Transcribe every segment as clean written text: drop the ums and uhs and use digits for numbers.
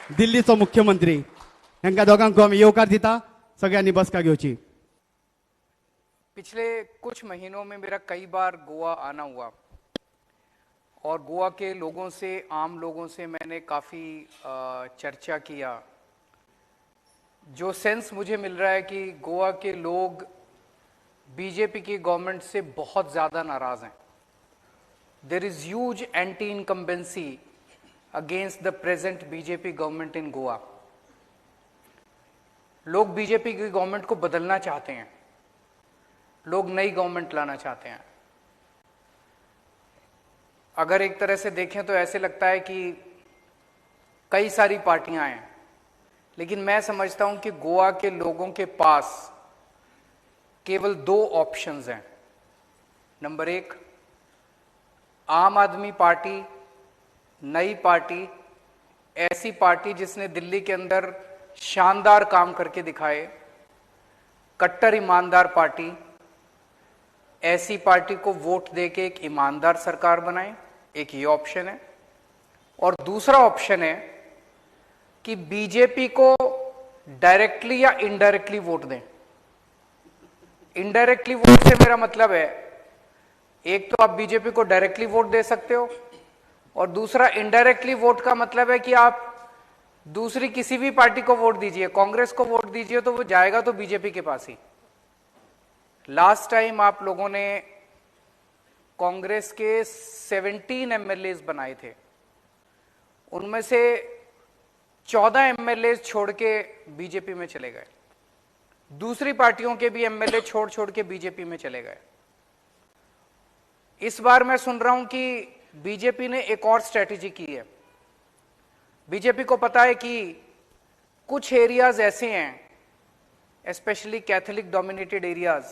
दिल्लीचो मुख्यमंत्री. हांकां दोगांकूय आमी येवकार दिता. सगळ्यांनी बसका घेवची. पिछले कुछ महीनों में मेरा कई बार गोवा आना हुआ और गोवा के लोगों से, आम लोगों से मैंने काफ़ी चर्चा किया. जो सेंस मुझे मिल रहा है कि गोवा के लोग बीजेपी की गवर्नमेंट से बहुत ज़्यादा नाराज़ हैं. There is huge anti incumbency against the present BJP government in Goa. Log BJP की गवर्नमेंट को बदलना चाहते हैं, लोग नई गवर्नमेंट लाना चाहते हैं. अगर एक तरह से देखें तो ऐसे लगता है कि कई सारी पार्टियां हैं, लेकिन मैं समझता हूं कि गोवा के लोगों के पास केवल दो ऑप्शंस हैं. नंबर एक, आम आदमी पार्टी, नई पार्टी, ऐसी पार्टी जिसने दिल्ली के अंदर शानदार काम करके दिखाए, कट्टर ईमानदार पार्टी, ऐसी पार्टी को वोट देके एक ईमानदार सरकार बनाए, एक ये ऑप्शन है. और दूसरा ऑप्शन है कि बीजेपी को डायरेक्टली या इनडायरेक्टली वोट दें. इनडायरेक्टली वोट से मेरा मतलब है, एक तो आप बीजेपी को डायरेक्टली वोट दे सकते हो और दूसरा इनडायरेक्टली वोट का मतलब है कि आप दूसरी किसी भी पार्टी को वोट दीजिए, कांग्रेस को वोट दीजिए तो वो जाएगा तो बीजेपी के पास ही. लास्ट टाइम आप लोगों ने कांग्रेस के 17 एमएलएज बनाए थे, उनमें से 14 एमएलएज छोड़ के बीजेपी में चले गए. दूसरी पार्टियों के भी एमएलए छोड़ छोड़ के बीजेपी में चले गए. इस बार मैं सुन रहा हूं कि बीजेपी ने एक और स्ट्रेटेजी की है. बीजेपी को पता है कि कुछ एरियाज ऐसे हैं, specially Catholic dominated areas,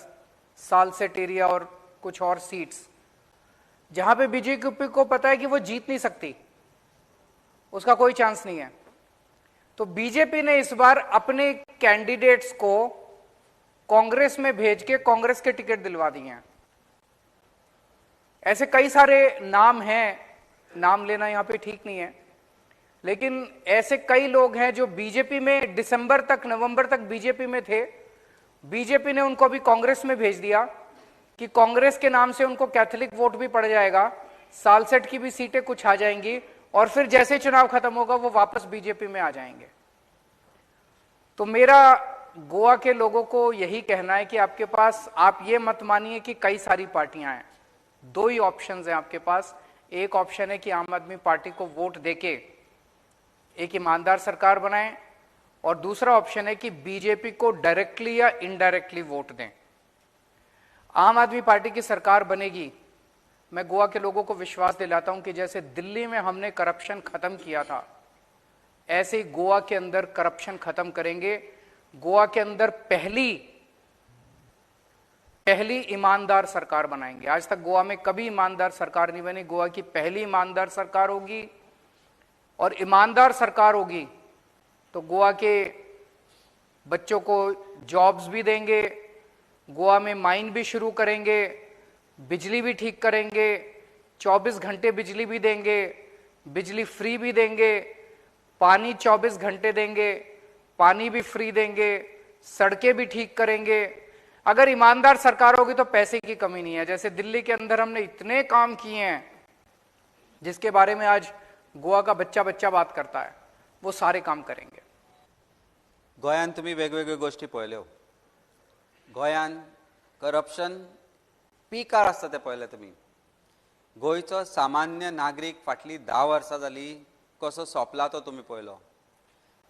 Salcete area और कुछ और सीट्स, जहां पे बीजेपी को पता है कि वो जीत नहीं सकती, उसका कोई चांस नहीं है. तो बीजेपी ने इस बार अपने कैंडिडेट्स को कांग्रेस में भेज के कांग्रेस के टिकट दिलवा दिए हैं. ऐसे कई सारे नाम हैं, नाम लेना यहां पे ठीक नहीं है, लेकिन ऐसे कई लोग हैं जो बीजेपी में दिसंबर तक, नवंबर तक बीजेपी में थे. बीजेपी ने उनको अभी कांग्रेस में भेज दिया कि कांग्रेस के नाम से उनको कैथोलिक वोट भी पड़ जाएगा, सालसेट की भी सीटें कुछ आ जाएंगी और फिर जैसे चुनाव खत्म होगा वो वापस बीजेपी में आ जाएंगे. तो मेरा गोवा के लोगों को यही कहना है कि आपके पास, आप ये मत मानिए कि कई सारी पार्टियां हैं, दो ही ऑप्शंस हैं आपके पास. एक ऑप्शन है कि आम आदमी पार्टी को वोट देके एक ईमानदार सरकार बनाएं और दूसरा ऑप्शन है कि बीजेपी को डायरेक्टली या इनडायरेक्टली वोट दें. आम आदमी पार्टी की सरकार बनेगी, मैं गोवा के लोगों को विश्वास दिलाता हूं कि जैसे दिल्ली में हमने करप्शन खत्म किया था, ऐसे ही गोवा के अंदर करप्शन खत्म करेंगे. गोवा के अंदर पहली ईमानदार सरकार बनाएंगे. आज तक गोवा में कभी ईमानदार सरकार नहीं बनी, गोवा की पहली ईमानदार सरकार होगी. और ईमानदार सरकार होगी तो गोवा के बच्चों को जॉब्स भी देंगे, गोवा में माइन भी शुरू करेंगे, बिजली भी ठीक करेंगे, 24 घंटे बिजली भी देंगे, बिजली फ्री भी देंगे, पानी 24 घंटे देंगे, पानी भी फ्री देंगे, सड़कें भी ठीक करेंगे. अगर ईमानदार सरकार होगी तो पैसे की कमी नहीं है. जैसे दिल्ली के अंदर हमने इतने काम किए हैं जिसके बारे में आज गोवा का बच्चा बच्चा बात करता है, वो सारे काम करेंगे. गोंयांत तुमी वेगवेगळ्यो गोष्टी पळयल्यो. गोंयांत करप्शन पिकार आसता तें पळयलें तुमी. गोंयचो सामान्य नागरीक फाटलीं 10 वर्सां जालीं कसो सोंपला तो तुमी पळयलो.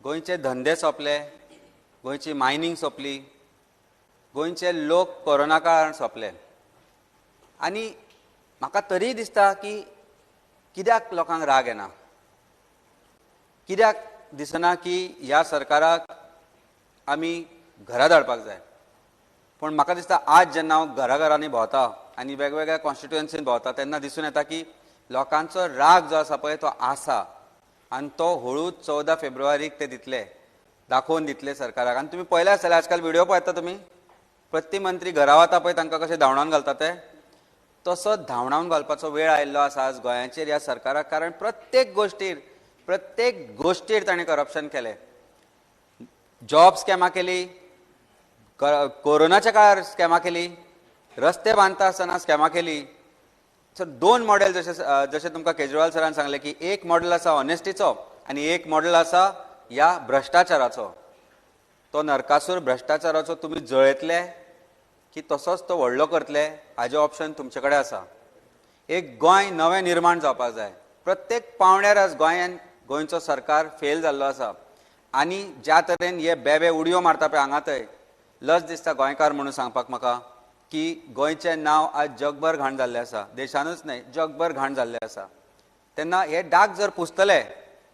गोंयचे धंदे सोंपले, गोंयची मायनींग सोंपली, गोंयचे लोक कोरोना काळान सोंपले. आनी म्हाका तरीय दिसता की कित्याक लोकांक राग येना, कित्याक दिसना की ह्या सरकाराक आमी घरा धाडपाक जाय. पूण म्हाका दिसता आज जेन्ना हांव घरा घरांनी भोंवता आनी वेगवेगळ्या कॉन्स्टिट्युएन्सीन भोंवता तेन्ना दिसून येता की लोकांचो राग जो आसा पळय तो आसा आनी तो हळू 14 फेब्रुवारीक ते दितले, दाखोवन दितले सरकाराक. आनी तुमी पळयले आसतले आजकाल व्हिडिओ पळयता तुमी, प्रत्येक मंत्री घरा वता पळय तांकां कशें धांवडावन घालता ते, तसो धांवडावन घालपाचो वेळ आयिल्लो आसा आज गोंयाचेर ह्या सरकाराक. कारण प्रत्येक गोश्टीर प्रत्येक गोश्टीर ताणें करप्शन केलें. जॉब स्कॅमां केली, कोरोनाच्या काळार स्कॅमां केली, रस्ते बांदता आसतना स्कॅमां केली. सो दोन मॉडेल, जशें जशें तुमकां केजरीवाल सरान सांगलें की एक मॉडेल आसा ऑनेस्टीचो आनी एक मॉडेल आसा ह्या भ्रश्टाचाराचो. तो नरकासूर भ्रश्टाचाराचो तुमी जळयतले की तसोच तो व्हडलो करतले हाजें ऑप्शन तुमचे कडेन आसा. एक गोंय नवें निर्माण जावपाक जाय. प्रत्येक पावंड्यार आज गोंयान गोंयचो सरकार फेल जाल्लो आसा आनी ज्या तरेन हे बेबे उडयो मारता पळय हांगा थंय, लज दिसता गोंयकार म्हणून सांगपाक म्हाका की गोंयचें नांव आज जगभर घाण जाल्लें आसा, देशानूच न्हय जगभर घाण जाल्लें आसा. तेन्ना हे डाग जर पुसतले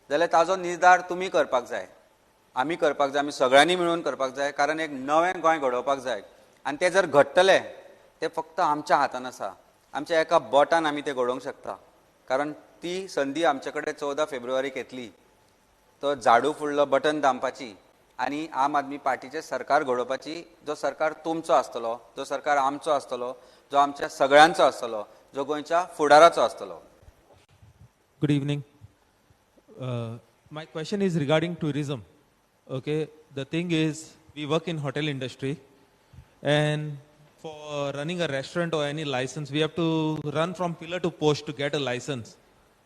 जाल्यार ताजो निर्धार तुमी करपाक जाय, आमी करपाक जाय, आमी सगळ्यांनी मेळून करपाक जाय, कारण एक नवें गोंय घडोवपाक जाय. आनी तें जर घडटलें तें फक्त आमच्या हातान आसा, आमच्या एका बोटान आमी तें घडोवंक शकता, कारण ती संदी आमचे कडेन 14 फेब्रुवारीक येतली. तो झाडू फुडलो बटन दामपाची आनी आम आदमी पार्टीचें सरकार घडोवपाची, जो सरकार तुमचो आसतलो, जो सरकार आमचो आसतलो, जो आमच्या सगळ्यांचो आसतलो, जो गोंयच्या फुडाराचो आसतलो. Good evening. My question is regarding tourism. Okay, the thing is, we work in hotel industry, and for running a restaurant or any license, we have to run from pillar to post to get a license.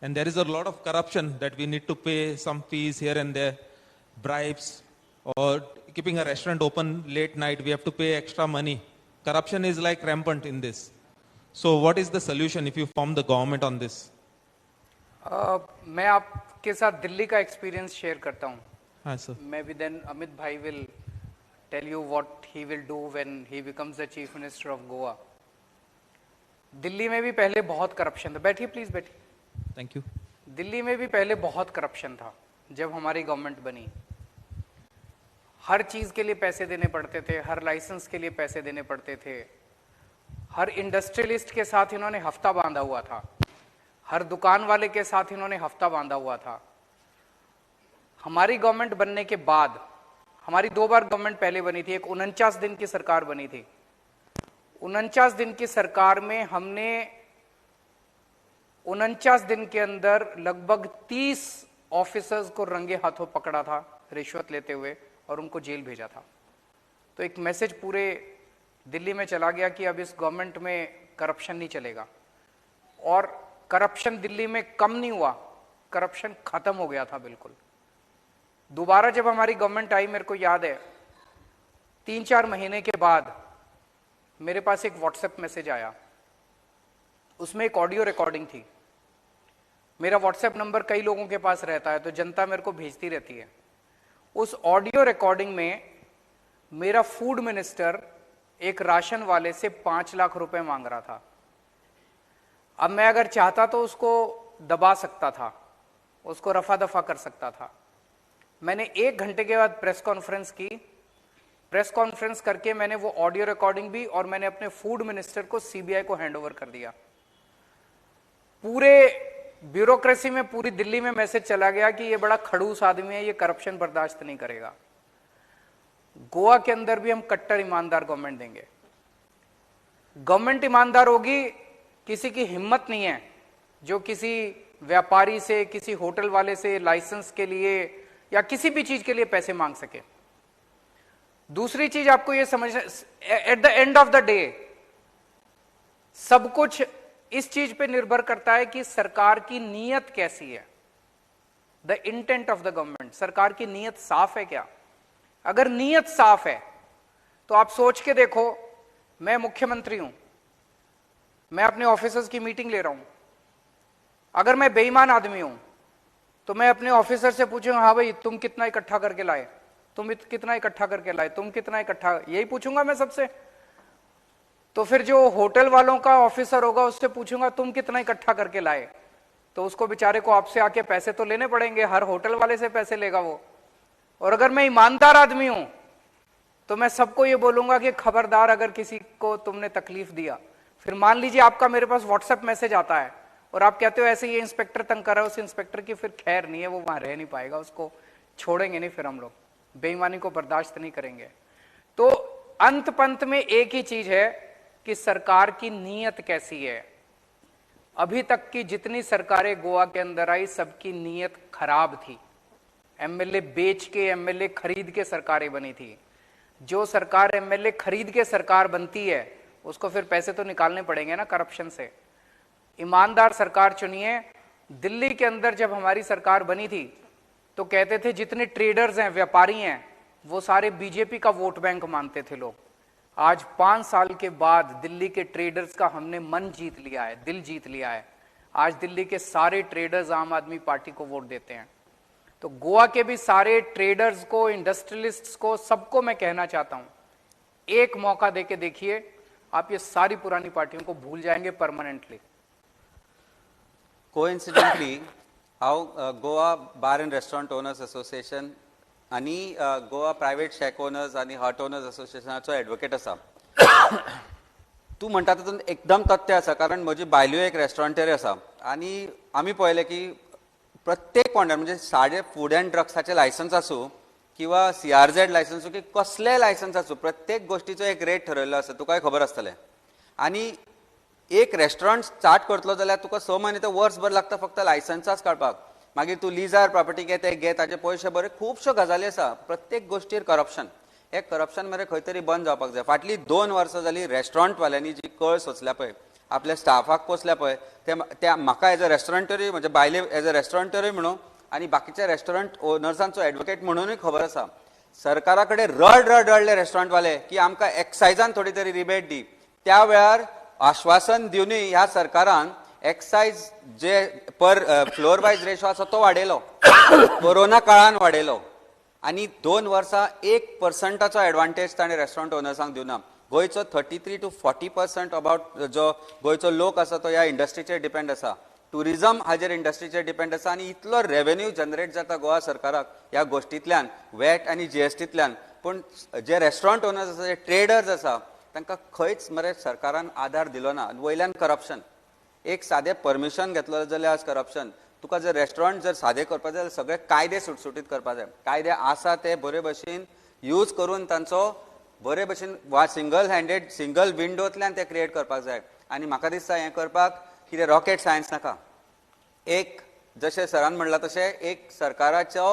And there is a lot of corruption that we need to pay some fees here and there, bribes, or keeping a restaurant open late night, we have to pay extra money. Corruption is like rampant in this. So what is the solution if you form the government on this? मैं आपके साथ दिल्ली का experience share करता हूँ. हाँ sir. Maybe then Amit bhai will tell you what he will do when he becomes the chief minister of Goa. Delhi में भी पहले बहुत करप्शन था. बैठिए प्लीज, बैठिए. Thank you. Delhi में भी पहले बहुत करप्शन था. जब हमारी गवर्नमेंट बनी, हर चीज़ के लिए पैसे देने पड़ते थे, हर लाइसेंस के लिए पैसे देने पड़ते थे, हर इंडस्ट्रियलिस्ट के साथ इन्होंने हफ्ता बांधा हुआ था, हर दुकान वाले के साथ इन्होंने हफ्ता बांधा हुआ था. हमारी गवर्नमेंट बनने के बाद, हमारी 2 बार गवर्नमेंट पहले बनी थी, एक 49 दिन की सरकार बनी थी. 49 दिन की सरकार में हमने 49 दिन के अंदर लगभग 30 ऑफिसर्स को रंगे हाथों पकड़ा था रिश्वत लेते हुए और उनको जेल भेजा था. तो एक मैसेज पूरे दिल्ली में चला गया कि अब इस गवर्नमेंट में करप्शन नहीं चलेगा. और करप्शन दिल्ली में कम नहीं हुआ, करप्शन खत्म हो गया था बिल्कुल. दोबारा जब हमारी गवर्नमेंट आई, मेरे को याद है 3-4 महीने के बाद मेरे पास एक व्हाट्सएप मैसेज आया. उसमें एक ऑडियो रिकॉर्डिंग थी. मेरा व्हाट्सएप नंबर कई लोगों के पास रहता है तो जनता मेरे को भेजती रहती है. उस ऑडियो रिकॉर्डिंग में मेरा फूड मिनिस्टर एक राशन वाले से 5 लाख रुपए मांग रहा था. अब मैं अगर चाहता तो उसको दबा सकता था, उसको रफा दफा कर सकता था. मैंने 1 घंटे के बाद प्रेस कॉन्फ्रेंस की. प्रेस कॉन्फ्रेंस करके मैंने वो ऑडियो रिकॉर्डिंग भी और मैंने अपने फूड मिनिस्टर को सीबीआई को हैंडओवर कर दिया. पूरे ब्यूरोक्रेसी में, पूरी दिल्ली में मैसेज चला गया कि ये बड़ा खड़ूस आदमी है, ये करप्शन बर्दाश्त नहीं करेगा. गोवा के अंदर भी हम कट्टर ईमानदार गवर्नमेंट देंगे. गवर्नमेंट ईमानदार होगी, किसी की हिम्मत नहीं है जो किसी व्यापारी से, किसी होटल वाले से लाइसेंस के लिए या किसी भी चीज के लिए पैसे मांग सके. दूसरी चीज आपको ये समझना, at the end of the day सब कुछ इस चीज पे निर्भर करता है कि सरकार की नीयत कैसी है, the intent of the government. सरकार की नीयत साफ है क्या? अगर नीयत साफ है तो आप सोच के देखो, मैं मुख्यमंत्री हूं, मैं अपने ऑफिसर्स की मीटिंग ले रहा हूं. अगर मैं बेईमान आदमी हूं तो मैं अपने ऑफिसर से पूछूंगा, हाँ भाई तुम कितना इकट्ठा करके लाए, तुम कितना इकट्ठा करके लाए, तुम कितना इकट्ठा, यही पूछूंगा मैं सबसे. तो फिर जो होटल वालों का ऑफिसर होगा उससे पूछूंगा तुम कितना इकट्ठा करके लाए, तो उसको बेचारे को आपसे आके पैसे तो लेने पड़ेंगे, हर होटल वाले से पैसे लेगा वो. और अगर मैं ईमानदार आदमी हूं तो मैं सबको ये बोलूंगा कि खबरदार अगर किसी को तुमने तकलीफ दिया. फिर मान लीजिए आपका मेरे पास व्हाट्सएप मैसेज आता है और आप कहते हो ऐसे ये इंस्पेक्टर तंग कर रहा है, उस इंस्पेक्टर की फिर खैर नहीं है, वो वहां रह नहीं पाएगा, उसको छोड़ेंगे नहीं, फिर हम लोग बेईमानी को बर्दाश्त नहीं करेंगे. तो अंत पंत में एक ही चीज है कि सरकार की नीयत कैसी है. अभी तक की जितनी सरकारें गोवा के अंदर आई, सबकी नीयत खराब थी। एमएलए बेच के, एमएलए खरीद के सरकारें बनी थी। जो सरकार एमएलए खरीद के सरकार बनती है, उसको फिर पैसे तो निकालने पड़ेंगे ना करप्शन से। ईमानदार सरकार चुनिए। दिल्ली के अंदर जब हमारी सरकार बनी थी तो कहते थे जितने ट्रेडर्स हैं, व्यापारी हैं, वो सारे बीजेपी का वोट बैंक मानते थे लोग। आज 5 साल के बाद दिल्ली के ट्रेडर्स का हमने मन जीत लिया है, दिल जीत लिया है। आज दिल्ली के सारे ट्रेडर्स आम आदमी पार्टी को वोट देते हैं। तो गोवा के भी सारे ट्रेडर्स को, इंडस्ट्रियलिस्ट्स को, सबको मैं कहना चाहता हूं, एक मौका दे के देखिए, आप ये सारी पुरानी पार्टियों को भूल जाएंगे परमानेंटली। कोइन्सिडेंटली हांव Goa bar and restaurant owners association आनी गोवा प्रायवेट शॅक ओनर्स आनी हट ओनर्स असोसिएशनाचो एडवोकेट आसा. तूं म्हणटा तातूंत एकदम तथ्य आसा, कारण म्हजी बायल्यो एक रेस्टॉरंटर आसा आनी आमी पळयलें की प्रत्येक पॉयंटार म्हणजे साडे फूड अँड ड्रग्साचें लायसन्स आसूं किंवा CRZ licence आसूं की कसलें लायसन्स आसूं, प्रत्येक गोश्टीचो एक रेट ठरयल्लो आसा, तुकाय खबर आसतलें. आनी एक रेस्टॉरंट स्टार्ट करतलो जाल्यार तुका 6 म्हयने ते वर्सभर लागता फक्त लायसन्साच काडपाक. मागीर तूं लिजार प्रॉपर्टी घे, ते घे, ताजे पयशे बरे, खुबश्यो गजाली आसा. प्रत्येक गोश्टीर करप्शन. हे करप्शन मरे खंय तरी बंद जावपाक जाय. फाटलीं 2 वर्सां जालीं रेस्टॉरंटवाल्यांनी जी कळ सोंसल्या पळय, आपल्या स्टाफाक पोसल्या पळय, ते म्हाका एज अ रेस्टॉरंटरूय, म्हणजे बायले एज अ रेस्टॉरंटरूय म्हणून आनी बाकीच्या रेस्टॉरंट ओनर्सांचो एडवोकेट म्हणूनय खबर आसा, सरकारा कडेन रड रड रडले रेस्टॉरंटवाले की आमकां एक्सायजान थोडी तरी रिबेट दी. त्या वेळार आश्वासन दिवनूय ह्या सरकारान एक्सायज जे पर फ्लोर वायज रेशो आसा तो वाडयलो, कोरोना काळान वाडयलो आनी 2 वर्सां 1%चो एडवांटेज ताणें रेस्टॉरंट ओनर्सांक दिवना. गोंयचो 33 to 40% about जो गोंयचो लोक आसा तो ह्या इंडस्ट्रीचेर डिपेंड आसा, टुरिजम हाजेर इंडस्ट्रीचेर डिपेंड आसा आनी इतलो रेवेन्यू जनरेट जाता गोवा सरकाराक ह्या गोश्टींतल्यान, वॅट आनी GSTतल्यान. पूण जे रेस्टॉरंट ओनर्स आसा, जे ट्रेडर्स आसा, तांकां खंयच मरे सरकारान आदार दिलो ना. वयल्यान करप्शन, एक सादें परमिशन घेतलो जाल्यार आज करप्शन. तुका जर रेस्टॉरंट जर सादें करपाक जाय जाल्यार सगळे कायदे सुटसुटीत करपाक जाय. कायदे आसा ते बरे भशेन यूज करून तांचो बरे भशेन वा सिंगल हँडेड सिंगल विंडोंतल्यान ते क्रिएट करपाक जाय. आनी म्हाका दिसता हें करपाक कितें रॉकेट सायन्स नाका. एक जशें सरान म्हणलां तशें एक सरकाराचो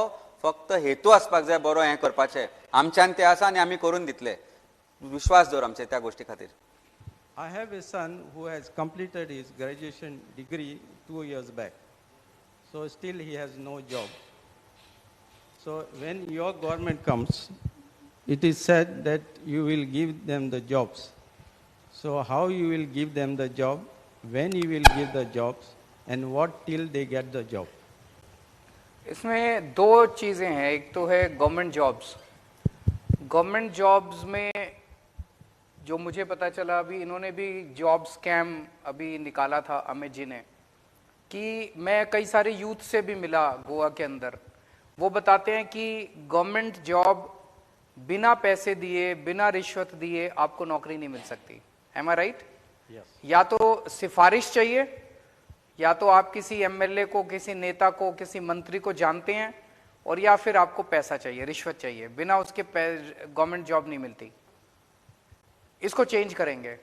फक्त हेतू आसपाक जाय बरो हें करपाचें. आमच्यान तें आसा आनी आमी करून दितले, विश्वास दवर आमचे त्या गोश्टी खातीर. I have a son who has completed his graduation degree 2 years back. So still he has no job. So when your government comes, it is said that you will give them the jobs. So how you will give them the job, when you will give the jobs, and what till they get the job? इसमें 2 चीज़ें हैं. एक तो है government jobs. Government jobs में जो मुझे पता चला अभी, इन्होंने भी जॉब स्कैम अभी निकाला था अमित जी ने, कि मैं कई सारे यूथ से भी मिला गोवा के अंदर, वो बताते हैं कि गवर्नमेंट जॉब बिना पैसे दिए, बिना रिश्वत दिए आपको नौकरी नहीं मिल सकती. Am I right? या तो सिफारिश चाहिए, या तो आप किसी एमएलए को, किसी नेता को, किसी मंत्री को जानते हैं, और या फिर आपको पैसा चाहिए, रिश्वत चाहिए. बिना उसके गवर्नमेंट जॉब नहीं मिलती. इसको चेंज करेंगे.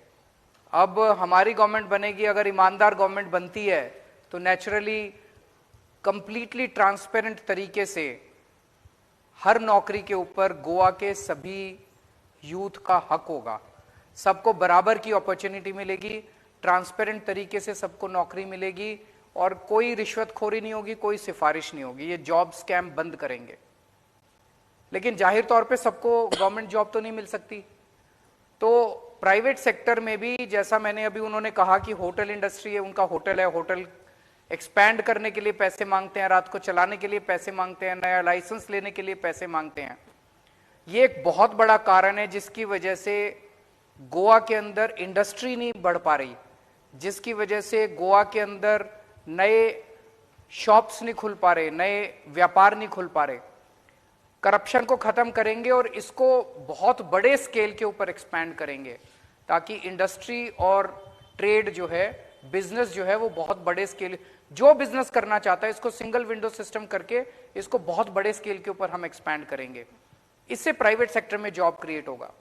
अब हमारी गवर्नमेंट बनेगी, अगर ईमानदार गवर्नमेंट बनती है तो नेचुरली कंप्लीटली ट्रांसपेरेंट तरीके से हर नौकरी के ऊपर गोवा के सभी यूथ का हक होगा, सबको बराबर की अपॉर्चुनिटी मिलेगी, ट्रांसपेरेंट तरीके से सबको नौकरी मिलेगी और कोई रिश्वतखोरी नहीं होगी, कोई सिफारिश नहीं होगी. ये जॉब स्कैम बंद करेंगे. लेकिन जाहिर तौर पे सबको गवर्नमेंट जॉब तो नहीं मिल सकती, तो प्राइवेट सेक्टर में भी, जैसा मैंने अभी उन्होंने कहा कि होटल इंडस्ट्री है, उनका होटल है, होटल एक्सपैंड करने के लिए पैसे मांगते हैं, रात को चलाने के लिए पैसे मांगते हैं, नया लाइसेंस लेने के लिए पैसे मांगते हैं. ये एक बहुत बड़ा कारण है जिसकी वजह से गोवा के अंदर इंडस्ट्री नहीं बढ़ पा रही, जिसकी वजह से गोवा के अंदर नए शॉप्स नहीं खुल पा रहे, नए व्यापार नहीं खुल पा रहे. करप्शन को ख़त्म करेंगे और इसको बहुत बड़े स्केल के ऊपर एक्सपैंड करेंगे, ताकि इंडस्ट्री और ट्रेड जो है, बिजनेस जो है, वो बहुत बड़े स्केल, जो बिजनेस करना चाहता है इसको सिंगल विंडो सिस्टम करके इसको बहुत बड़े स्केल के ऊपर हम एक्सपैंड करेंगे. इससे प्राइवेट सेक्टर में जॉब क्रिएट होगा.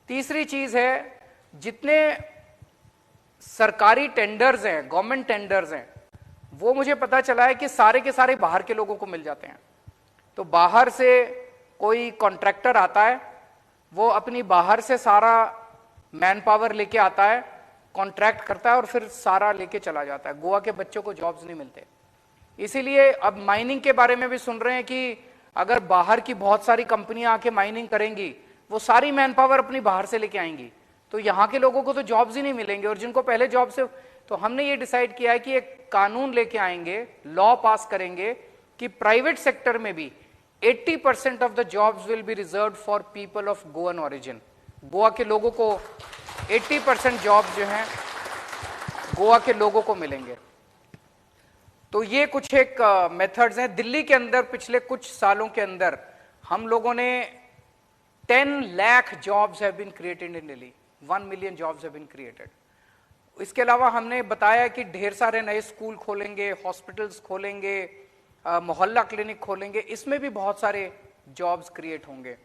तीसरी चीज़ है, जितने सरकारी टेंडर्स हैं, गवर्नमेंट टेंडर्स हैं, वो मुझे पता चला है कि सारे के सारे बाहर के लोगों को मिल जाते हैं। तो बाहर से कोई कॉन्ट्रैक्टर आता है, वो अपनी बाहर से सारा मैन पावर लेके आता है, कॉन्ट्रैक्ट करता है और फिर सारा लेके चला जाता है। गोवा के बच्चों को जॉब्स नहीं मिलते। इसीलिए अब माइनिंग के बारे में भी सुन रहे हैं कि अगर बाहर की बहुत सारी कंपनियां आके माइनिंग करेंगी, वो सारी मैन पावर अपनी बाहर से लेके आएंगी, तो यहाँ के लोगों को तो जॉब्स ही नहीं मिलेंगे। और जिनको पहले जॉब से, तो हमने ये डिसाइड किया है कि एक कानून लेके आएंगे, लॉ पास करेंगे कि प्राइवेट सेक्टर में भी 80% of the jobs will be reserved for people of Goan origin. Goa K लोगों को 80% जॉब जो हैं गोवा के लोगों को मिलेंगे। तो ये कुछ एक मेथड्स हैं। दिल्ली के अंदर पिछले कुछ सालों के अंदर हम लोगों ने 10 lakh jobs have been created in Delhi, 1 million jobs have been created. इसके अलावा हमने बताया कि ढेर सारे नए स्कूल खोलेंगे, हॉस्पिटल्स खोलेंगे, मोहल्ला क्लिनिक खोलेंगे, इसमें भी बहुत सारे जॉब्स क्रिएट होंगे।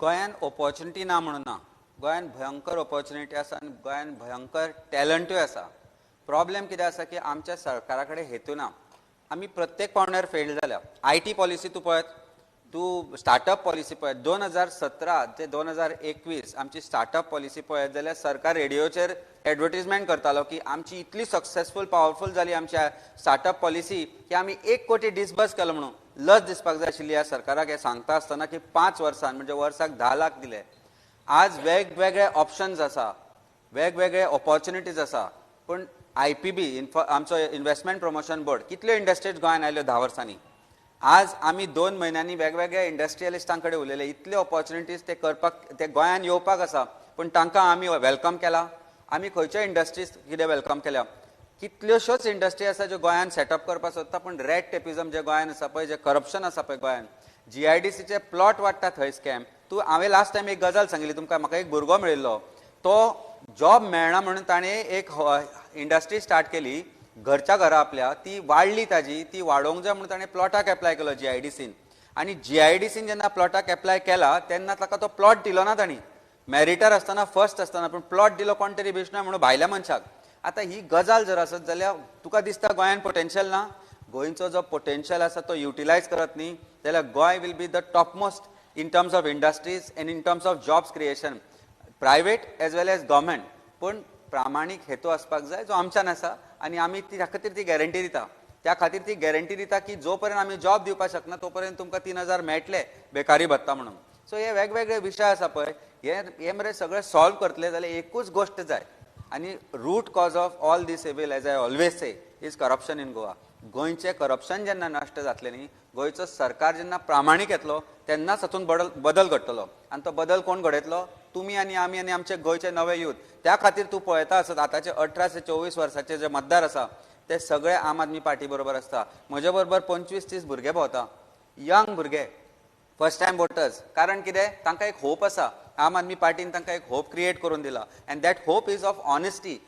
गोंयान ऑपॉर्च्युनिटी ना म्हणून ना, गोंयान भयंकर ऑपॉर्च्युनिटी आसा आनी गोंयान भयंकर टॅलंटूय आसा। प्रॉब्लेम कितें आसा की आमच्या सरकारा कडेन हेतू ना, आमी प्रत्येक पावंड्यार फेल जाल्या। I T policy तूं पळयत, तूं स्टार्टअप पॉलिसी पळयत, 2017 ते 2021 आमची स्टार्टअप पॉलिसी पळयत जाल्यार सरकार रेडियोचेर एडवर्टीजमेंट करतालो की आमची इतली सक्सेसफूल पावरफूल जाली आमची स्टार्टअप पॉलिसी की आमी 1 कोटी डिसबर्स केलो म्हणून। लज दिसपाक जाय आशिल्ली ह्या सरकाराक हें सांगता आसतना की 5 वर्सां म्हणजे वर्साक 10 लाख दिले। आज वेगवेगळे ऑप्शन्स आसा, वेगवेगळे ऑपॉर्च्युनिटीज आसा, पूण I P बी आमचो इन्वेस्टमेंट प्रमोशन बोर्ड कितल्यो इंडस्ट्रीज गोंयांत आयल्यो 10 वर्सांनी। आज आमी 2 म्हयन्यांनी वेगवेगळ्या इंडस्ट्रियलिस्टां कडेन उलयले, इतल्यो ऑपॉर्च्युनिटीज ते करपाक ते गोंयांत येवपाक आसा, पूण तांकां आमी welcome केला? आमी खंयच्यो इंडस्ट्रीज कितें welcome केल्या? कितल्योश्योच इंडस्ट्री आसा ज्यो गोंयांत सेटअप करपाक सोदता, पूण रेड टेपिझम जे गोंयांत आसा पळय, जे करप्शन आसा पळय गोंयांत, जी I D सीचे प्लॉट वाडटा थंय स्कॅम। तूं हांवें लास्ट टायम एक गजाल सांगिल्ली तुमकां, म्हाका एक भुरगो मेळिल्लो, तो जॉब मेळना म्हणून ताणें एक इंडस्ट्री स्टार्ट केली घरच्या घरा आपल्या, ती वाडली ताजी, ती वाडोवंक जाय म्हणून ताणें प्लॉटाक एप्लाय केलो जी I D scene, आनी जी I D scene जेन्ना प्लॉटाक एप्लाय केला तेन्ना ताका तो प्लॉट दिलो ना तांणी, मॅरिटर आसतना फर्स्ट आसतना, पूण प्लॉट दिलो कोण तरी बेश्णो म्हणून भायल्या मनशाक। आतां ही गजाल जर आसत जाल्यार तुका दिसता गोंयांत पोटेन्शियल ना, गोंयचो जो पोटेन्शियल आसा तो युटिलायज करत न्ही जाल्यार Goa will be the topmost in terms of industries and in terms of jobs creation, private as well as government. पूण प्रामाणीक हेतू आसपाक जाय जो आमच्यान आसा आनी आमी त्या खातीर ती गॅरंटी दिता, त्या खातीर ती गॅरंटी दिता की जो पर्यंत आमी जॉब दिवपाक शकना तो पर्यंत तुमकां 3000 मेळटले बेकारी भत्ता म्हणून। सो हे वेगवेगळे विशय आसा पळय, हे मरे सगळे सॉल्व करतले जाल्यार एकूच गोश्ट जाय, आनी root cause of all this evil as I always say is corruption in Goa. गोंयचें करप्शन जेन्ना नश्ट जातलें न्ही, गोंयचो सरकार जेन्ना प्रामाणीक येतलो तेन्नाच हातूंत बदल घडटलो, आनी तो बदल कोण घडयतलो? तुमी आनी आमी आनी आमचे गोंयचे नवे यूथ। त्या खातीर तूं पळयता आसत आतांचे 18 ते 24 वर्साचे जे मतदार आसा ते सगळे आम आदमी पार्टी बरोबर आसता। म्हजे बरोबर 25-30 भुरगे भोंवता, यंग भुरगे, फर्स्ट टायम वोटर्स। कारण कितें, तांकां एक होप आसा, आम आदमी पार्टीन तांकां एक होप क्रिएट करून दिला, and that hope is of honesty.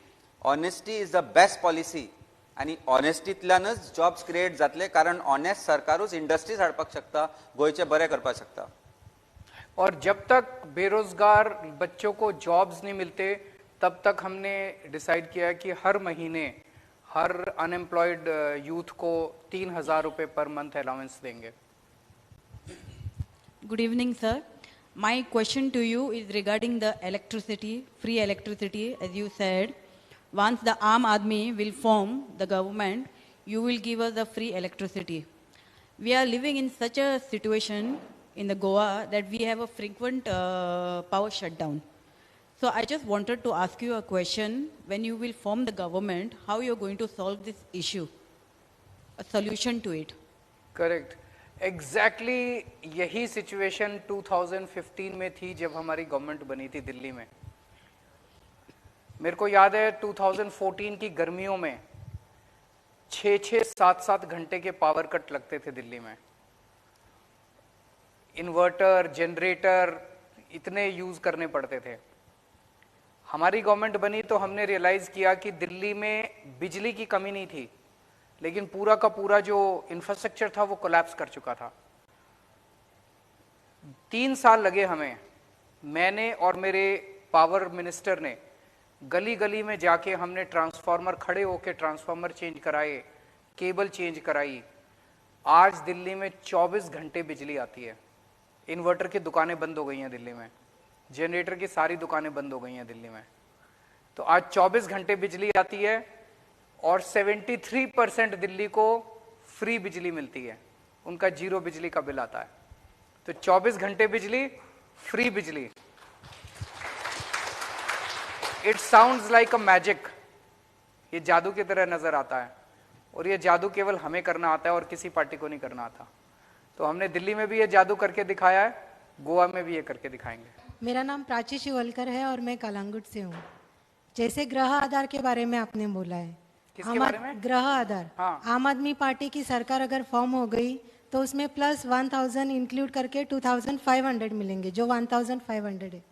Honesty is the best policy, आनी ऑनेस्टींतल्यानच जॉब्स क्रिएट जातले, कारण ऑनेस्ट सरकारूच इंडस्ट्रीज हाडपाक शकता, गोंयचें बरें करपाक शकता। और जब तक बेरोजगार बच्चों को जॉब्स नहीं मिलते तब तक हमने डिसाइड किया कि हर महीने हर अनएम्प्लॉयड यूथ को 3000 रुपये पर मंथ अलाउंस देंगे। Good evening sir, my question to you is regarding the electricity, free electricity. As you said, once the Aam Aadmi will form the government, you will give us the free electricity. We are living in such a situation in the Goa that we have a frequent power shutdown. So I just wanted to ask you a question. When you will form the government, how you are going to solve this issue, a solution to it? Correct. Exactly यही situation 2015 में थी जब हमारी government बनी थी दिल्ली में। मेरे को याद है 2014 की गर्मियों में 6-6, 7-7 घंटे के पावर कट लगते थे दिल्ली में। इन्वर्टर, जनरेटर इतने यूज़ करने पड़ते थे। हमारी गवर्नमेंट बनी तो हमने रियलाइज़ किया कि दिल्ली में बिजली की कमी नहीं थी, लेकिन पूरा का पूरा जो इंफ्रास्ट्रक्चर था वो कोलैप्स कर चुका था। 3 साल लगे हमें, मैंने और मेरे पावर मिनिस्टर ने गली गली में जाके हमने ट्रांसफार्मर खड़े होके ट्रांसफार्मर चेंज कराए, केबल चेंज कराई। आज दिल्ली में 24 घंटे बिजली आती है। इन्वर्टर की दुकानें बंद हो गई हैं दिल्ली में, जनरेटर की सारी दुकानें बंद हो गई हैं दिल्ली में। तो आज 24 घंटे बिजली आती है और 73% दिल्ली को फ्री बिजली मिलती है, उनका जीरो बिजली का बिल आता है। तो 24 घंटे बिजली, फ्री बिजली। It sounds like a magic, ये जादू की तरह नजर आता है, और ये जादू केवल हमें करना आता है और किसी पार्टी को नहीं करना आता। तो हमने दिल्ली में भी ये जादू करके दिखाया है, गोवा में भी ये करके दिखाएंगे। मेरा नाम प्राची शिवलकर है और मैं कलांगुट से हूँ। जैसे ग्रह आधार के बारे में आपने बोला है, किसके बारे में? ग्रह आधार। हाँ। आम आदमी पार्टी की सरकार अगर फॉर्म हो गई तो उसमें प्लस 1000 इंक्लूड करके 2500 मिलेंगे, जो 1500 है।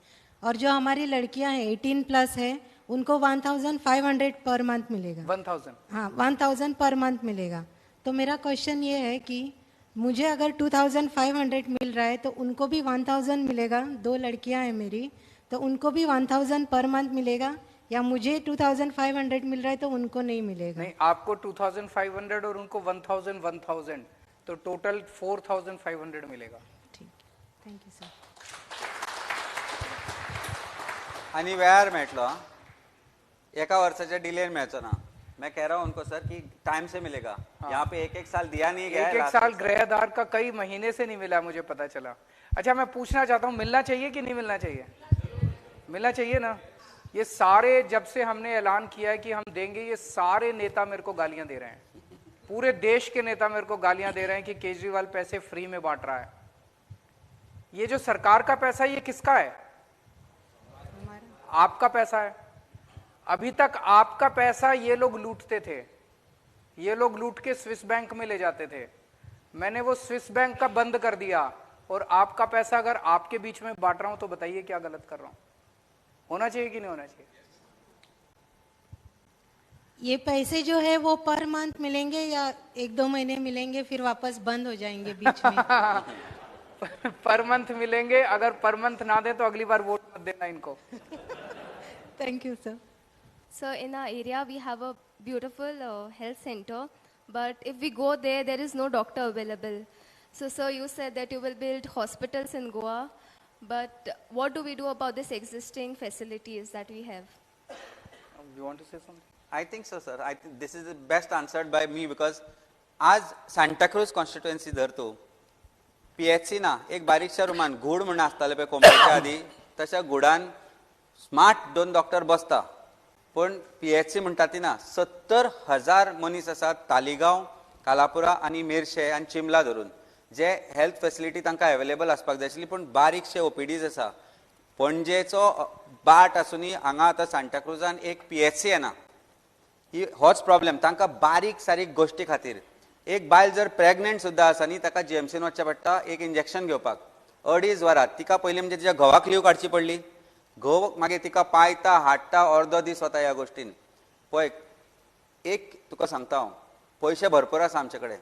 और जो हमारी लड़कियां हैं 18 प्लस है, उनको 1500 पर मंथ मिलेगा। 1000? हाँ, 1000 पर मंथ मिलेगा। तो मेरा क्वेश्चन ये है कि मुझे अगर 2500 मिल रहा है तो उनको भी 1000 मिलेगा? दो लड़कियां हैं मेरी, तो उनको भी 1000 पर मंथ मिलेगा, या मुझे 2500 मिल रहा है तो उनको नहीं मिलेगा? नहीं, आपको 2500 और उनको 1000 1000, तो टोटल 4500 मिलेगा। ठीक, thank you sir. आनी वेळार मेळटलो, एका वर्षाच्या डिलेन मेळचो ना। मैं कह रहा हूँ उनको सर कि टाइम से मिलेगा। हाँ। यहाँ पे एक एक साल दिया नहीं गया। एक एक साल गृह आधार का कई महीने से नहीं मिला, मुझे पता चला। अच्छा, मैं पूछना चाहता हूँ, मिलना चाहिए कि नहीं मिलना चाहिए? मिलना चाहिए ना। ये सारे, जब से हमने ऐलान किया है कि हम देंगे, ये सारे नेता मेरे को गालियां दे रहे हैं। पूरे देश के नेता मेरे को गालियां दे रहे हैं कि केजरीवाल पैसे फ्री में बांट रहा है। ये जो सरकार का पैसा है, ये किसका है? आपका पैसा है। अभी तक आपका पैसा ये लोग लूटते थे, ये लोग लूट के स्विस बैंक में ले जाते थे। मैंने वो स्विस बैंक का बंद कर दिया, और आपका पैसा अगर आपके बीच में बांट रहा हूं तो बताइए क्या गलत कर रहा हूं? होना चाहिए कि नहीं होना चाहिए? ये पैसे जो है वो पर मंथ मिलेंगे या 1-2 महीने मिलेंगे फिर वापस बंद हो जाएंगे बीच में? पर मंथ मिलेंगे। अगर पर मंथ ना दे तो अगली बार वोट मत देना इनको। Thank you sir. Sir, in our area we have a beautiful health center, but if we go there, there is no doctor available. So, sir, you said that you will build hospitals in Goa, but what do we do about this existing facilities that we have? You want to say something? I think so, sir. I think this is the best answered by me because आज Santa Cruz constituency धर तूं, PHC ना, एक बारीकशा रुमान घूड म्हणून आसताले पळय कोंबड्याच्या आदी, तशा घुडान स्मार्ट 2 डॉक्टर बसता, पूण पीएचसी म्हणटा ती ना। 70,000 मनीस आसात तालिगांव, कालापुरा आनी मेरशे आनी चिमला धरून, जे हेल्थ फेसिलिटी तांकां अवेलेबल आसपाक जाय आशिल्ली, पूण बारीकशे ओपीडीज आसा। पणजेचो बाट आसुनूय हांगा आतां सांताक्रुजान एक पीएचसी येना। ही होच प्रॉब्लेम तांकां बारीक सारीक गोश्टी खातीर। एक बायल जर प्रेग्नंट सुद्दां आसा न्ही, ताका जीएमसीन वचचें पडटा एक इंजेक्शन घेवपाक 2.5 वरां। तिका पयलीं म्हणजे तिच्या घोवाक लीव काडची पडली, घोव मागीर तिका पायता हाडटा, अर्दो दीस वता ह्या गोश्टीन। पळय, एक तुका सांगता हांव, पयशे भरपूर आसा आमचे कडेन,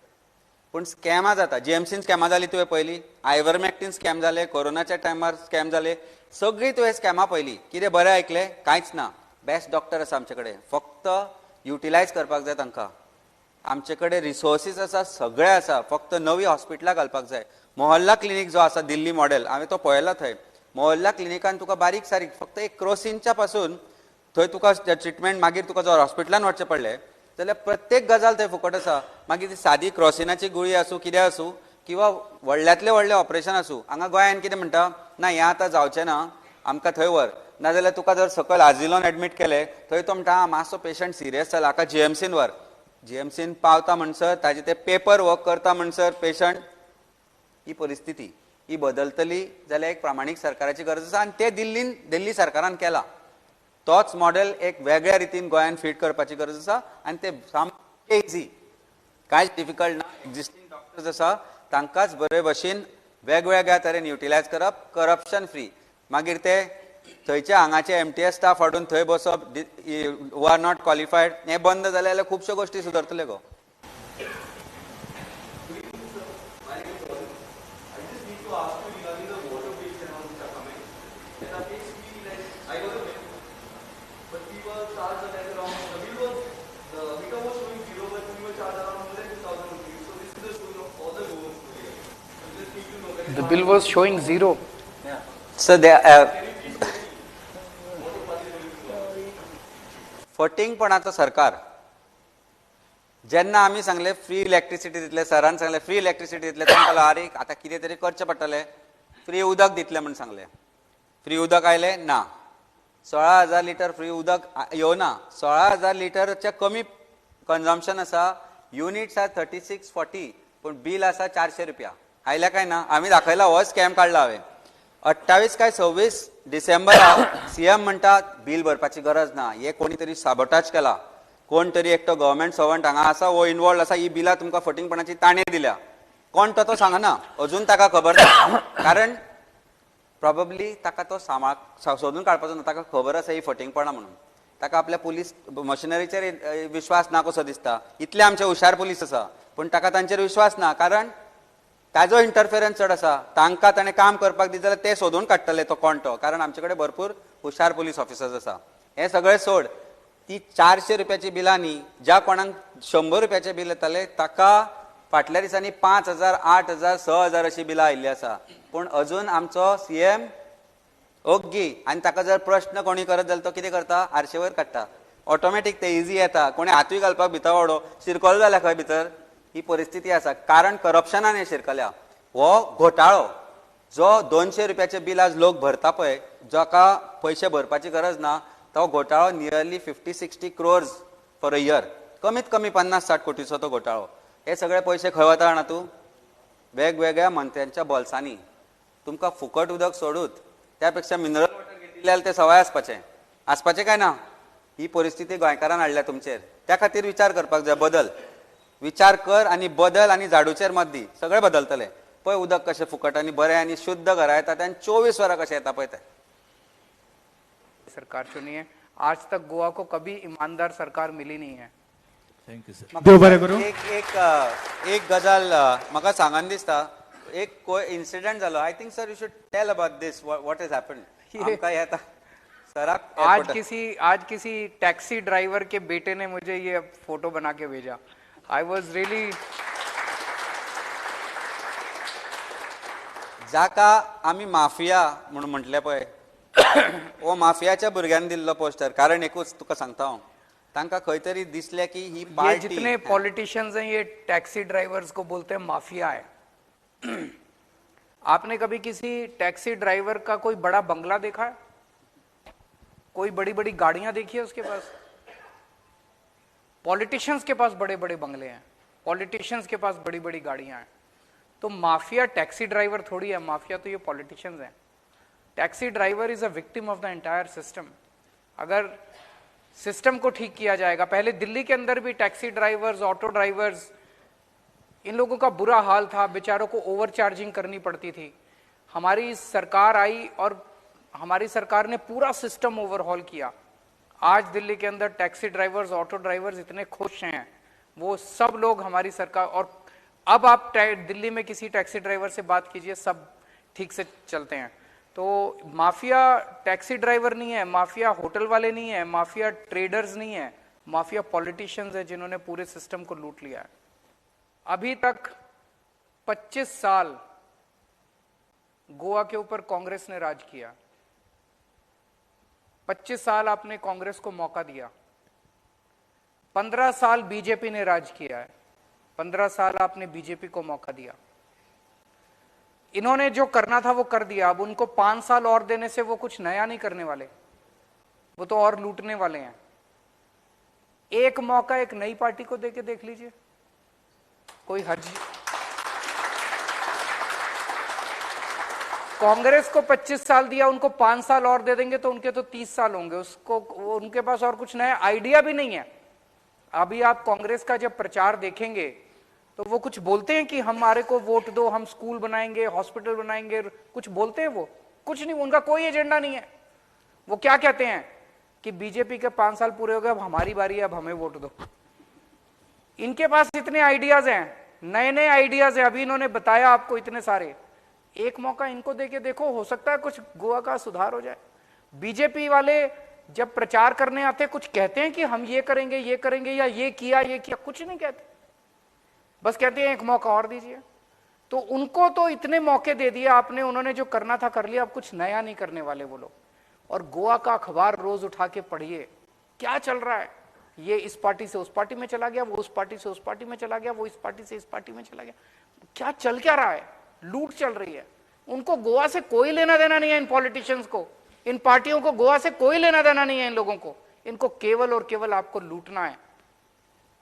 पूण स्कॅमां जाता। जीएमसीन स्कॅमां जाली तुवें पयली, आयवरमॅक्टीन स्कॅम जाले, कोरोनाच्या टायमार स्कॅम जाले, सगळीं तुवें स्कॅमां पयली। कितें बरें आयकलें? कांयच ना। बेस्ट डॉक्टर आसा आमचे कडेन, फक्त युटिलायज करपाक जाय तांकां। आमचे कडेन रिसोर्सीस आसा, सगळे आसा, फक्त नवी हॉस्पिटलां घालपाक जाय। मोहल्ला क्लिनीक जो आसा दिल्ली मॉडेल, हांवें तो पळयला। थंय मोहल्ला क्लिनिकान तुका बारीक सारीक फक्त एक क्रोसिनच्या पासून थंय तुका ट्रिटमेंट, मागीर तुका जर हॉस्पिटलान वचचें पडलें जाल्यार प्रत्येक गजाल थंय फुकट आसा। मागीर ती सादी क्रोसिनाची गुळी आसूं, कितें आसूं, किंवा व्हडल्यांतलें व्हडलें ऑपरेशन आसूं। हांगा गोंयान कितें म्हणटा ना, हें आतां जावचें ना, आमकां थंय व्हर, नाजाल्यार तुका जर सकयल आजिलोन एडमीट केलें थंय तो म्हणटा आं मातसो पेशंट सिरियस जाला, हाका जीएमसीन व्हर। जीएमसीन पावता म्हणसर ताजे ते पेपर वर्क करता म्हणसर पेशंट, ही परिस्थिती ही बदलतली जाल्यार एक प्रामाणीक सरकाराची गरज आसा, आनी ते दिल्लीन दिल्ली सरकारान केला तोच मॉडेल एक वेगळ्या रितीन गोंयान फीट करपाची गरज आसा, आनी ते सामकें इजी, कांयच डिफिकल्ट ना। एग्जिस्टींग डॉक्टर्स आसा तांकांच बरे भशेन वेगवेगळ्या तरेन युटिलायज करप, करप्शन फ्री। मागीर ते थंयच्या हांगाचे एमटीएस स्टाफ हाडून थंय बसप, who are not qualified, हें बंद जालें जाल्यार खुबश्यो गोश्टी सुदरतल्यो गो। The bill was showing zero. So फटींगपणाचो सरकार. जेन्ना आमी सांगले फ्री इलेक्ट्रिसिटी दितले, सरान सांगले फ्री इलेक्ट्रिसिटी दितले, तो म्हणटालो आरे आतां कितें तरी करचें पडटलें, फ्री उदक दितले म्हूण सांगलें. फ्री उदक आयलें ना. 16,000 लिटर फ्री उदक येवना. 16,000 लिटरच्या कमी कन्जम्पशन आसा. युनिट्स आर 3640, पूण बील आसा 400 रुपया. आयल्या काय ना? आमी दाखयला, हो स्कॅम काडला हांवें. 28 काय 26 डिसेंबराक सीएम म्हणटा बील भरपाची गरज ना, हे कोणी तरी साबोटाज केला, कोण तरी एकटो गव्हर्मेंट सर्वंट हांगा आसा, हो इनवॉल्व आसा, ही बिलां तुमकां फटींगपणाची ताणें दिल्या. कोण तो तो सांगना, अजून ताका खबर ना, कारण प्रॉबब्ली ताका तो सांबाळ सोदून काडपाचो ना. ताका खबर आसा ही फटींगपणां म्हणून. ताका आपल्या पुलीस मशिनरीचेर विश्वास ना कसो दिसता. इतले आमचे हुशार पुलीस आसा, पूण ताका तांचेर विश्वास ना, कारण ताजो इंटरफेरन्स चड आसा. तांकां ताणें काम करपाक दित जाल्यार ते सोदून काडटले तो कोण तो, कारण आमचे कडेन भरपूर हुशार पुलीस ऑफिसर्स आसा. हें सगळें सोड, ती 400 रुपयाची बिलां न्ही, ज्या कोणाक 100 रुपयाचें बील येतालें ताका फाटल्या दिसांनी 5,000, 8,000, 6,000 अशी बिलां आयिल्ली आसा. पूण अजून आमचो सीएम ओग्गी, आनी ताका जर प्रश्न कोणी करत जाल्यार तो कितें करता, आरशे वयर काडटा, ऑटोमॅटीक ते इजी येता. कोणी हातूय घालपाक भितर वडो शिरकलो जाल्यार खंय भितर. ही परिस्थिती आसा, कारण करप्शनान हे शिरकल्या. हो घोटाळो जो 200 रुपयाचें बील आज लोक भरता पळय, जाका पयशे भरपाची गरज ना, तो घोटाळो nearly 50-60 crores for a year, कमीत कमी 50-60 कोटीचो तो घोटाळो. हे सगळे पयशे खंय वता जाणा तूं? वेगवेगळ्या मंत्र्यांच्या बोल्सांनी. तुमकां फुकट उदक सोडूत, त्या पेक्षा मिनरल वॉटर घेतिल्लें जाल्यार तें सवाय आसपाचें. आसपाचें काय ना? ही परिस्थिती गोंयकारान हाडल्या तुमचेर. त्या खातीर विचार करपाक जाय, बदल विचार कर आनी बदल, आनी झाडूचेर मत दी, सगळें बदलतलें. पळय उदक कशें फुकट आनी बरें आनी शुद्ध घरा येता तें, आनी 24 वरां कशें येता पळय तें. सरकार चुनी है, आज तक गोवा को कभी ईमानदार सरकार मिली नहीं है. Thank you sir. देव बरें करूं. एक एक एक गजाल म्हाका सांगन दिसता, एक इन्सिडंट जालो. I think sir you should tell about this, what is happened. आमकां येता सराक. आज किसी टैक्सी ड्राइवर के बेटे ने मुझे ये फोटो बना के भेजा. I was really, जाका आमी माफिया म्हणून म्हटलें पळय, हो माफियाच्या भुरग्यांनी दिल्लो पोस्टर. कारण एकूच तुका सांगता हांव, तांकां खंय तरी दिसलें की ही पार्टी, जितने पॉलिटिशियंस हैं ये टैक्सी ड्राइवर्स को बोलते हैं माफिया है. आपने कभी किसी टैक्सी ड्राइवर का कोई बड़ा बंगला देखा है? कोई बड़ी बड़ी गाड़ियां देखी है उसके पास? पॉलिटिशियंस के पास बड़े बड़े बंगले हैं, पॉलिटिशियंस के पास बड़ी बड़ी गाड़ियां हैं. तो माफिया टैक्सी ड्राइवर थोड़ी है, माफिया तो ये पॉलिटिशियंस हैं. Taxi driver is a victim of the entire system. अगर सिस्टम को ठीक किया जाएगा, पहले दिल्ली के अंदर भी taxi drivers, auto drivers, in लोगों का बुरा हाल था, बेचारों को ओवर चार्जिंग करनी पड़ती थी. हमारी सरकार आई और हमारी सरकार ने पूरा सिस्टम ओवरहॉल किया. आज दिल्ली के अंदर टैक्सी ड्राइवर्स, ऑटो ड्राइवर्स इतने खुश हैं, वो सब लोग हमारी सरकार. और अब आप दिल्ली में किसी टैक्सी ड्राइवर से बात कीजिए, सब ठीक से चलते हैं. तो माफिया टैक्सी ड्राइवर नहीं है, माफिया होटल वाले नहीं है, माफिया ट्रेडर्स नहीं है, माफिया पॉलिटिशियंस है जिन्होंने पूरे सिस्टम को लूट लिया है. अभी तक 25 साल गोवा के ऊपर कांग्रेस ने राज किया. 25 साल आपने कांग्रेस को मौका दिया. 15 साल बीजेपी ने राज किया है, 15 साल आपने बीजेपी को मौका दिया. इन्होंने जो करना था वो कर दिया. अब उनको 5 साल और देने से वो कुछ नया नहीं करने वाले, वो तो और लूटने वाले हैं. एक मौका एक नई पार्टी को देके देख लीजिए, कोई हर्ज. कांग्रेस को 25 साल दिया, उनको 5 साल और दे देंगे तो उनके तो 30 साल होंगे. उसको उनके पास और कुछ नया आइडिया भी नहीं है. अभी आप कांग्रेस का जब प्रचार देखेंगे तो वो कुछ बोलते हैं कि हमारे को वोट दो, हम स्कूल बनाएंगे, हॉस्पिटल बनाएंगे, कुछ बोलते हैं? वो कुछ नहीं, उनका कोई एजेंडा नहीं है. वो क्या कहते हैं कि बीजेपी के 5 साल पूरे हो गए, अब हमारी बारी है, अब हमें वोट दो. इनके पास इतने आइडियाज हैं, नए नए आइडियाज हैं, अभी इन्होंने बताया आपको इतने सारे. एक मौका इनको देके देखो, हो सकता है कुछ गोवा का सुधार हो जाए. बीजेपी वाले जब प्रचार करने आते कुछ कहते हैं कि हम ये करेंगे, ये करेंगे, या ये किया, ये किया, कुछ नहीं कहते, बस कहते हैं एक मौका और दीजिए. तो उनको तो इतने मौके दे दिए आपने, उन्होंने जो करना था कर लिया, अब कुछ नया नहीं करने वाले वो लोग। और गोवा का अखबार रोज उठा के पढ़िए क्या चल रहा है। ये इस पार्टी से उस पार्टी में चला गया, वो उस पार्टी से उस पार्टी में चला गया, वो इस पार्टी से इस पार्टी में चला गया। क्या चल क्या रहा है? लूट चल रही है। उनको गोवा से कोई लेना देना नहीं है, इन पॉलिटिशियंस को, इन पार्टियों को गोवा से कोई लेना देना नहीं है इन लोगों को। इनको केवल और केवल आपको लूटना है।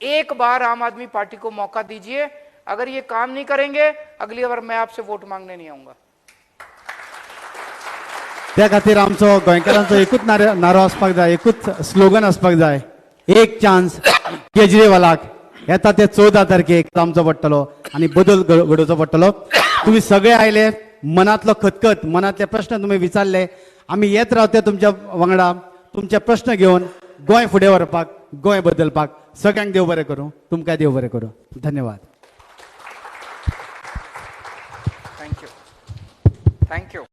एक बार आम आदमी पार्टी को मौका दीजिए, अगर ये काम नहीं करेंगे अगली बार मैं आपसे वोट मांगने नहीं आऊंगा। त्या खातीर आमचो गोंयकारांचो एकूच नारो आसपाक जाय, एकूच स्लोगन आसपाक जाय, एक चान्स केजरीवालाक। येता ते 14 तारखेक आमचो पडटलो आनी बदल घडोवचो पडटलो। तुमी सगळे आयले, मनांतलो खतखत, मनांतले प्रश्न तुमी विचारले, आमी येत रावते तुमच्या वांगडा, तुमचे प्रश्न घेवन गोंय फुडें व्हरपाक, गोंय बदलपाक। सगळ्यांक देव बरें करूं, तुमकां देव बरें करूं। धन्यवाद। Thank you, thank you.